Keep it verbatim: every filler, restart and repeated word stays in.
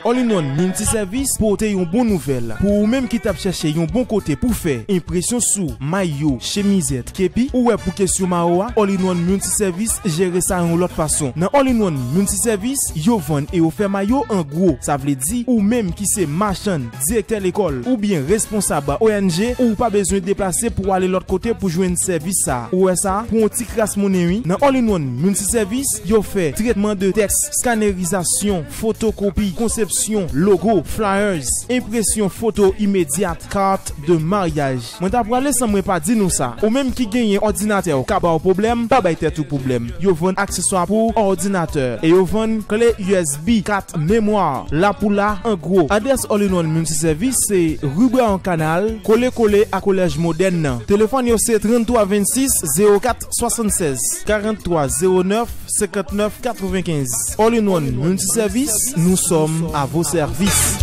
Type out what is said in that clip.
All in One Multiservice pote yon bon nouvèl. Pou ou menm ki t ap chèche yon bon kote pou fè enpresyon sou mayo, chemizèt, kepi, ou wè pou kesyon mayo a, All in One Multiservice jere sa yon lòt fason. Nan All in One Multiservice, yo vann e ofè mayo an gwo. Sa vle di, ou menm ki se machann, direktè lekòl, oubyen responsab O N G, ou pa bezwen deplase pou ale lòt kote pou jwenn sèvis sa. Ou wè sa? Pou yon ti kras monnen, wi. Nan All in One Multiservice, yo fè trètman de tèks, skanerizasyon, fotokopi, konsepsyon, logo, flyers, enpresyon foto imedyat, kat de maryaj. Mwen ta prale san mwen pa di nou sa. Ou menm ki genyen òdinatè w ka ba w pwoblèm, pa bay tèt ou pwoblèm. Yo vann akseswa pou òdinatè. E yo vann kle U S B, kat memwa, la pou la, an gwo. Adrès All in One Multiservice se Rue Brown Canal, kole kole a Kolèj Modèn nan. Telefòn yo se trannntwa vennsis zewo kat swasannsèz, karanntwa zewo nèf senkantnèf katrevenkenz. All in One Multiservice, nous sommes à vos services.